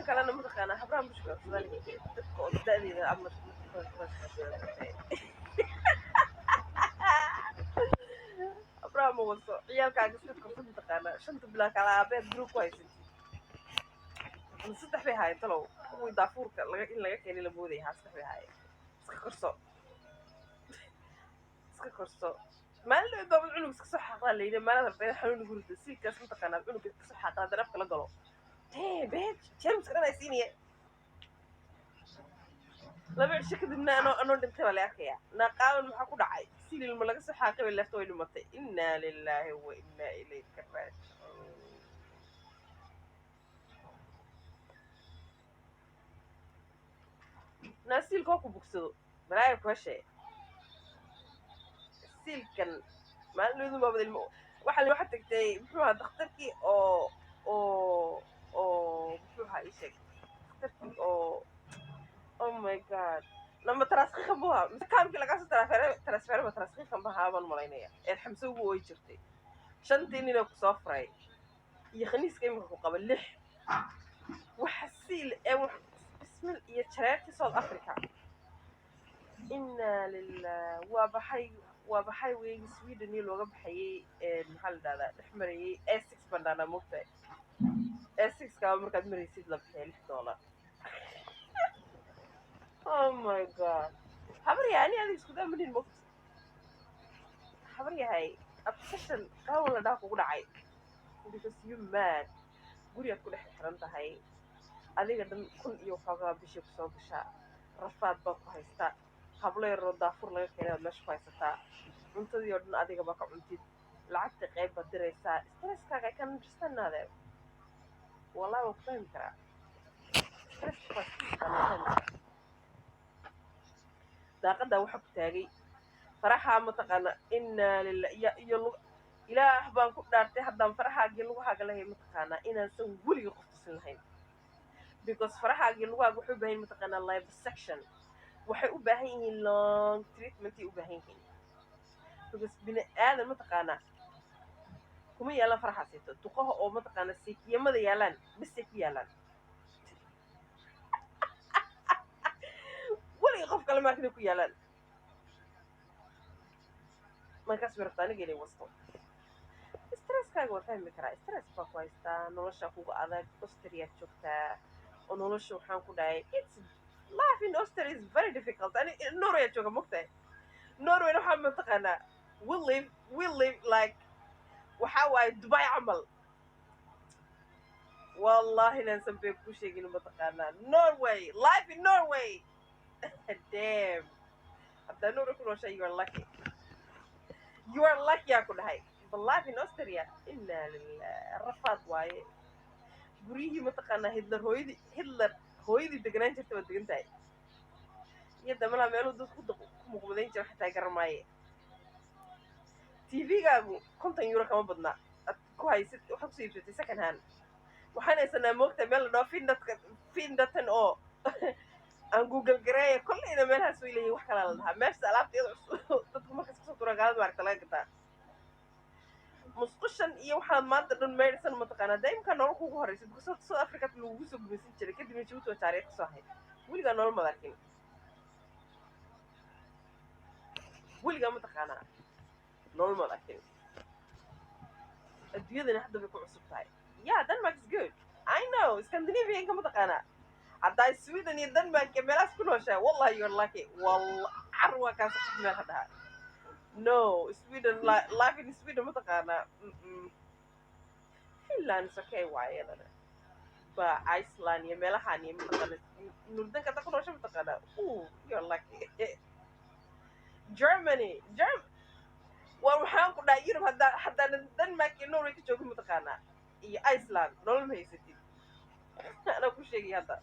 Tan kalena mataqaanaa habraha mushkilsan dadka oo da'deeda ama habraha ma waso ciyaalkaaga iska korsan mataqaanaa shanta bilaa kala aabeed guri ku haysatid ama saddex bay haayeen talow kuwii daafuurka laga in laga keenay la moodaya haa saddex bay haayeen. Iska korso, iska korso. Maalin dhow baabad cunug iska soo xaaqdaa layidhi maalin rabta in xanuun ugu rido siilkaas mataqaanaa cunuga iska soo xaaqdaa darafka la galo. Damn, bitch, jeermiska dhan ay siinaya. Laba cisho kadibna anoo dhintay baa la arkayaa. Naaqaawan maxaa ku dhacay? Silil ma laga soo xaaqay bay leefta way dhimatay. Innaa lilaahi wa innaa ilayka raajicuun. Naa siilka waa ku bogsado balaaya ku heshe siilkan maalin dhowdu baabad ilmo waxa tagtay muxuu ahaa dhakhtarkii oo muxuu ahaa ii sheeg dhakhtarkii oo, oh my God, lama taraskiikan buu ahaa mise kaamkii lagaa soo transferay ba taraskiikan ba ahaa baan malaynaya ee xamse ugu ooyi jirtay shantii ninoo kusoo furay iyo khaniiska imika ku qaba lix waxa siil ee wax bismil iyo jareertii South Africa. Inaa lilah waa baxay, waa baxay weegi Sweden iyo looga baxayay maxaa la dhahdaa dhex marayay A6 baan dhahnaa moogtahay A6 kaaba markaad maraysid la bixiya $6. Oh my God, habar yahay ani adiga isku daa manin moogta habar yahay obsession qaawan la dhaha kugu dhacay because you mad. Gurigaad ku dhex xiran tahay adiga dhan kun iyo waxoogaa bishii kusoo gashaa rafaad baa ku haystaa hablo yaroo daafur laga keenay baad meesha ku haysataa cuntadii oo dhan adiga baa ka cuntid lacagta qayb baad diraysaa stresskaaga I can understand adeer wallahi waan ku fahmi karaa stresska waa fahmi karaa. Daaqadaa waxa ku taagay faraxaa mataqaana innaa lillah iyo lug ilaah baan ku dhaartay haddaan faraxaagii lugahaaga lahay mataqaanaa inaansan weliga qof tusin lahayn because faraxaagii lugahaaga waxay u baahan yihiin mataqaanaa liposuction waxay u baahan yihiin long treatment ay u baahan yihiin because bini aadan mataqaanaa kuma yaalaan faraxaasito duqaha oo mataqaanaa seekiyamada yaalaan bisay ku yaalaan weliga qof kale maarkina ku yaalaan markaas bay rabtaa aniga inay wasto. Stresskaaga waa fahmi karaa stress baa ku haystaa nolosha kuga adag Austriaad joogtaa oo nolosha waxaan ku dhahay it's life in Austria is very difficult. Ani Norway aad jooga mogtahay Norwayna waxaa mataqaanaa we live like waxaa waaye Dubai camal wallahi inaan been ku sheegin mataqaanaa Norway, life in Norway, damn, haddaa Norway ku nooshay you are lucky, you are lucky aan ku dhahay. But life in Austria, inaa lilah rafaad waaye. Guryihii mataqaanaa Hitler hooyadii Hitler hooyadii deganaan jirtay waad degan tahay iyo damalaa meeluu dadku ku muqmadayn jira xataa garamaaye. TV-gaagu €50 kama badna ad ku haysid waxaad kusoo iibsatay second hand waxaan haysanaa moogtahay meel la dhaho findatka findatan oo aan Google gareeya kollayna meelahaas way leeyihin wax kalaa la dhahaa meesha alaabta iyada cusub dadku markas kasoo turaa gaalada maaragta laga gataa musqushan iyo waxaad maanta dhan maydhsan mataqaanaa dee imkaa nolol kugu horeysa because South Africa lagugu soo gumaysan jiray kadibna Jabuuti waa taariikh kasoo ahayd weligaa nolol mad arkin weligaa mataqaanaa nolol mad arkin adduunyadana hadda bay ku cusub tahay. Yeah, Denmark is good, I know. Scandinavianka mataqaanaa haddaa Sweden iyo Denmark iyo meelahaas ku nooshahay wallahi you're lucky. Walla car waa kaas qof meel ha dhaha no Sweden life in Sweden mataqaanaa. Finland is okay waaye iyadana ba Iceland iyo meelahan iyo mataqaana nurdanka haddaa ku noosha mataqaanaa ooh you're lucky. Germany Germ war waxaan ku dhahay Yurub haddaa haddaana Denmark iyo Norway ka joogin mataqaanaa iyo Iceland nolol ma haysatid anaa ku sheegay hadda.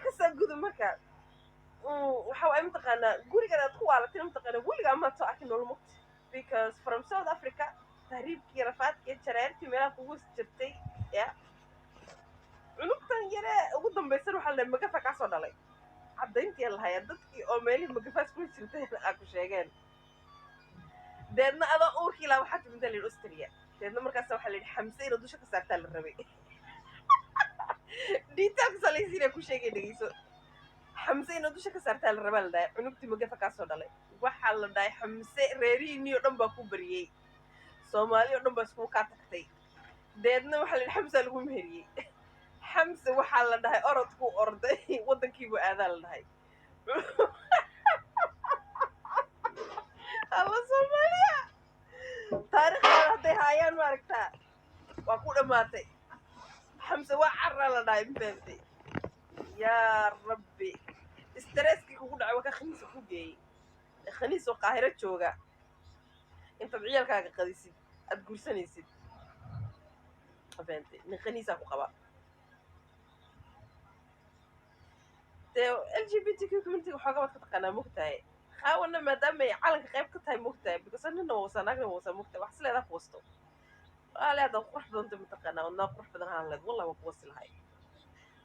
Kasaa gudu marka waxa waaye mataqaanaa gurigan aad ku waalatay mataqaanaa weligaa maad soo arkin nolol mugti because from South Africa tahriibkii rafaadkii jareertii meelaha kugu jirtay ya cunugtan yare ugu dambaysan waxaa la magafa kaa soo dhalay caddayntii lahayaa dadkii oo meelihii magafaas kula jirtay aa ku sheegeen. Deedna adoo uurkii laa waxaa timida la yidhi Austria. Deedna markaas waxaa la yidhi Xamse inaad dusha ka saartaa la rabay. Detailka salaysiina ku sheegay, dhegeyso. Xamse inaad dusha ka saartaa la rabaa la dhahay. Cunugtii magafa kaasoo dhalay waxaa la dhahay Xamse, reerihiinii oo dhan baa ku bariyey, Soomaali oo dhan baa iskugu kaa tagtay. Deedna waxaa la yidhi Xamsaa lagu meheriyey. Xamse waxaa la dhahay orodkuu orday, waddankiibuu aadaa la dhahay. Alla Soomaaliya, taariikhdaada hadday haayaan, maaragtaa, waa ku dhammaatay. Xamse waa carraa la dhahay, ma fahamtay? Yaa Rabbi, stresskii kugu dhacay waa ka khaniisa ku geeyey. Khaniis oo Qaahiro jooga intaad ciyaalkaaga qadisid aad guursanaysid, ma fahantay? Nin khaniisaa ku qaba. Dee LGBTQ community waxooga baad ka taqaanaa, mogtahay? Qaawana maadaama ay calanka qayb ka tahay, mogtahay? Because nina waa wasaa, naagna waa wasaa, mogtahay? Wax sileedaa ku wasto. Walaali, haddaad qurux badanta, mataqaanaa, wadnaa qurux badan haan leed, wallah waa ku wasi lahay,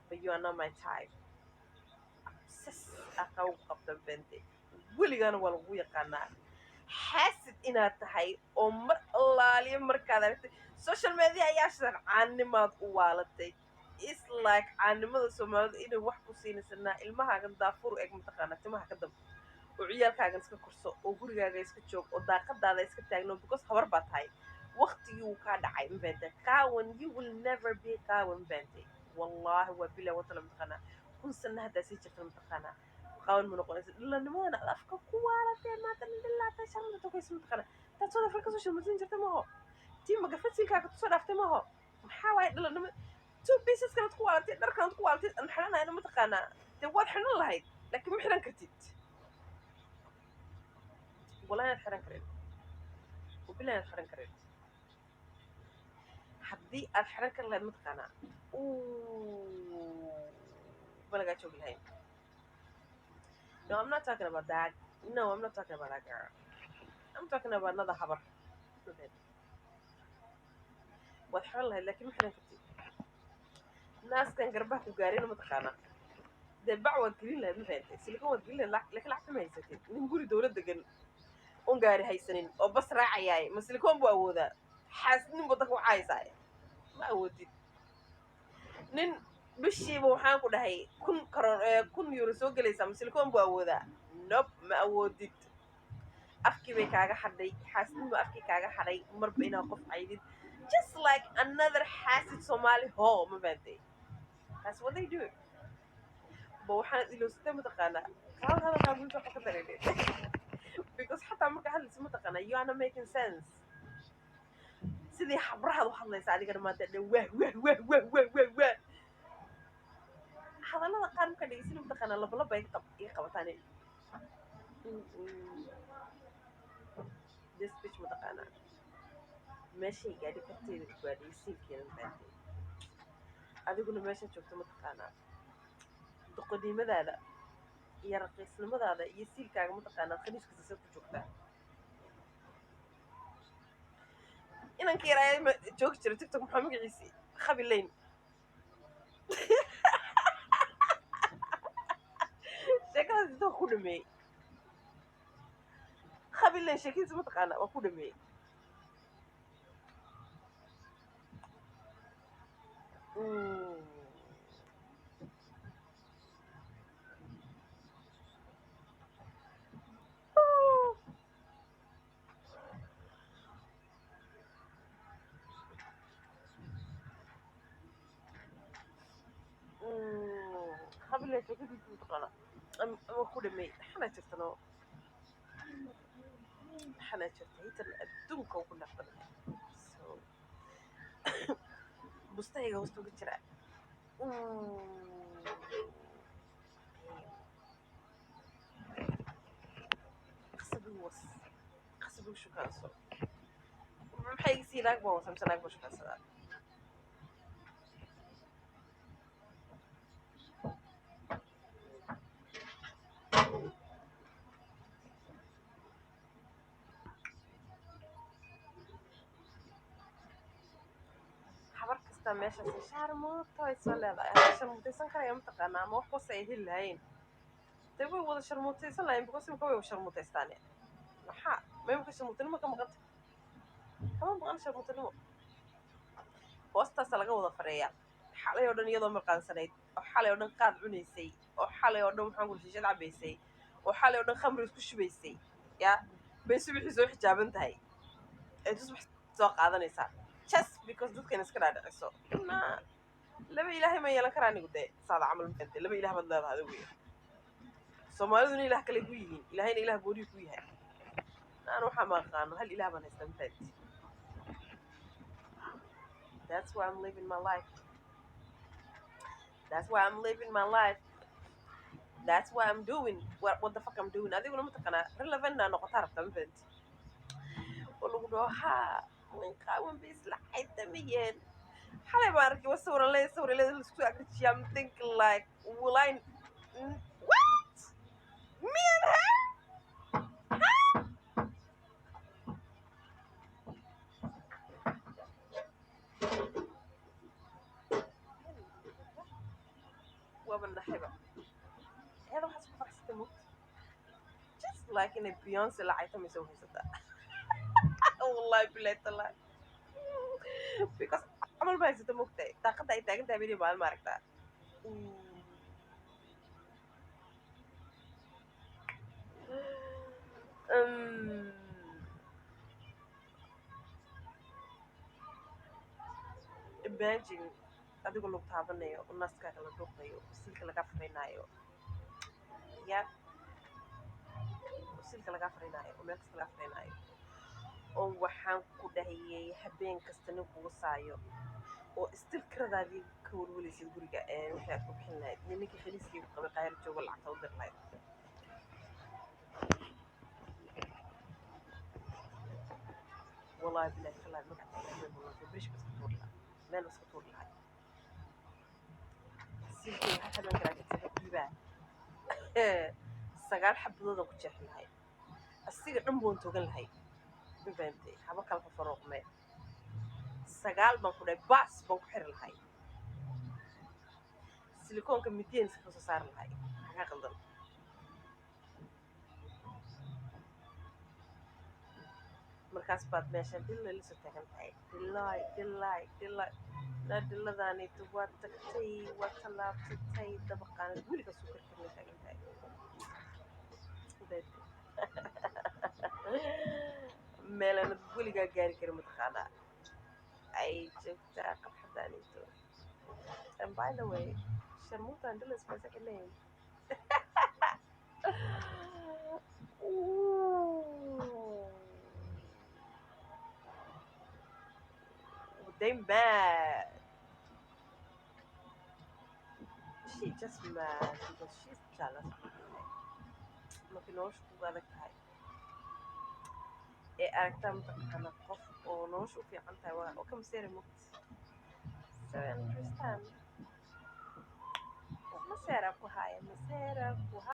but you are not my type. Obsess aqaa ugu qabtan beente, weligaana waa lagu yaqaanaa xaasid inaad tahay oo mar allaaliyo markaad aragtay social media ayaa shidan caanimaad u waalatay. Is like caanimada Soomaalida inay wax ku siinaysanaa. Ilmahaagan daafur eg, mataqaanaa, timaha ka dab oo ciyaalkaagan iska korso oo gurigaaga iska joog oo daaqadaada iska taagno, because habar baa tahay, waqtigii wuu kaa dhacay, ma fahantay? Qaawan, you will never be qaawan, ma fahantay? Wallaahi waa bila watala, mataqaanaa, 1000 sana haddaa sii jirta, mataqaanaa, qaawan ma noqonaysa. Dhilanimadan aad afka ku waalatee maanta dhilaatay, sharmada tokaysa, mataqaanaa, taad South Africa soo sharmadsin jirta maho, tii magafasilkaaga tusoo dhaaftay maho. Maxaa waaye dhilanimo two pieces kanaad ku waalatay, dharkanaad ku waalatay aan xidhanayna, mataqaanaa? Dee waad xidhan lahayd, laakiin ma xidhan kartid. Wallahi inaad xidhan karin, wabillahi inaad xidhan karin. Haddii aad xidhan kari lahayd, mataqaanaa, ma lagaa joogi lahayn. No, I'm not talking about that. No, I'm not talking about that girl. I'm talking about another habar. Waad xidhan lahayd, laakiin ma xidhan kartid. Naaskan garbaha ku gaarina, mataqaanaa, dee bac waad gelin lahayd, ma fahantay? Silicone waad gelin lahayd, laakiin lacagta ma haysatid. Nin guri dowlad degan un gaari haysanin oo bas raacayaay, ma silicone buu awoodaa? Xaasnin wadanka wacaysaa ma awoodid. Nin bishiiba waxaan ku dhahay 1000 karoon, €1000 soo gelaysaa, ma silicone buu awoodaa? Nope, ma awoodid. Afkii bay kaaga hadhay xaasidnimo, afkii kaaga hadhay marba inaad qof caydid, just like another xaasid Somali ho, ma fahantay? That's what they do. Ba waxaan ilowsatay, mataqaanaa, qaal hadalkaa gunta waxa ka dareemay, because xataa marka hadlaysa, mataqaanaa, you are not making sense. Sidii habrahaad u hadlaysa adigana maanta dhan, wah wah wah wah wah wah wah. Hadallada qaar markaa dhegeysan, mataqaanaa, labalaba iga qabataan. This bitch, mataqaanaa, meeshay gaadhi karteeda ku gaadhay siinkeeda, mafahamtay? Adiguna meesha joogto, mataqaanaa, doqonnimadaada iyo raqiisnimadaada iyo siilkaaga, mataqaanaa, khaniiska siisad ku joogtaa. Inankii yar ayaa joogi jira TikTok, maxaa magaciisi? Khabi Lane. Sheekadaas intuu ku dhameeyey Khabi Lane, sheekadiisa, mataqaanaa, waa ku dhameeyey. Khabi Lane sheekadiisa, mataqaanaa, ama ku dhameeyey. Xanaa jirtano, xanaa jirta hitan adduunka ugu naqbanahay. So bustahayga hoosta uga jira. Qasab igu was, qasab igu shukaanso. Maxay iga sii? Naag baan wasa mise naag baan shukaansadaa? Habar kasta meeshaas shaarmuuto ay soo leedahay. Hadday sharmuutaysan karaya, mataqaanaa, ama wax wasa ay heli lahayn, dee way wada sharmuutaysan lahayn, because imika way sharmuutaystaane. Maxaa Ma imika sharmuutanimo ka maqanta? Kama maqan sharmuutanimo. Hoostaasa laga wada fareeyaa. Xalay oo dhan iyadoo mirqaansanayd, oo xalay oo dhan qaad cunaysay, oo xalay oo dhan, waxaan kuri, shiishad cabaysay, oo xalay oo dhan khamri isku shubaysay, ya bay subaxii soo xijaaban tahay ay tusbax soo qaadanaysaa, just because dadkan iska dhaadhiciso na laba ilaahay ma yeelan karaa. Anigu dee saada camal maante laba ilaah baad leedahay adigu. Soomaaliduna ilaah kale ku yihiin, ilaahayna ilaah gooniyu ku yahay. Aan waxaa ma aqaano, hal ilaah baan haystaa, mafahanti? That's why I'm living my life. That's why I'm living my life. That's why I'm doing what the fuck I'm doing. Adiguna mataqaanaa relevant naa noqotaa rabtaa, ma fahanti? Oo lagu dhaho haa, nin qaawan bay isla xaytamayeen xalay baan arkay, wa sawirale sawiraleda laisku agrijiya. I'm thinking like, will I what me and her? Huh? Waaba naxayba. Iyada waxaad isku faraxsatay mugta, just like inay Beyonce la caytamaysa u haysataa. Wallahi bilahi tallahi, because camal ba haysata mogtahay, daaqadda ay taagan tahay beri maalin ma aragtaa. Imagine adigoo lagu taabanayo oo naaskaaga la dhuuqayo oo silka laga frinaayo, ya oo silka laga frinaayo oo meel kasta laga frinaayo, oo waxaan ku dhahayay habeen kasta nin kugu saayo, oo still kiradaadii ka welwelaysid guriga ee wixii aad ku bixin lahayd, iyo ninkii khaliiskii ku qabay Qaahir joogo lacagta u dir lahayd. Wallahi bilahi tallahi, magaca berish ba iska tuuri lahaa, meel ba iska tuuri lahay. Silkii waxaa xidhan karaa jirta dhiibaa 9 xabadoodaan ku jeexi lahay, asiga dhan boon togan lahay, ma fahamtay? Haba kala fafaruuqmee, 9 baan ku dhahay, baas baan ku xiri lahay, silikoonka midiyan iska soo saari lahay. Maxaa qaldan? Markaas baad meesha dhilla la soo taagan tahay, dhilaay dhilaay dhilaay na dhiladaanayto. Waa tagtay, waa tallaabsatay dabaqaanad weliga soo karkarna taagan tahay. Meelanad weligaa gaari karin mataqaanaa ay joogtaa qabxadaanayto. And by the way, Sharmuta and Dilla is my second name. Ooh. They mad. She just mad because she's jealous. Markii nolosha kugu adag tahay ee aragtaa mataqaana qof oo nolosha u fiican tahay, waa oo ka maseera mugti. So I understand. Maseera ku haya, maseera ku.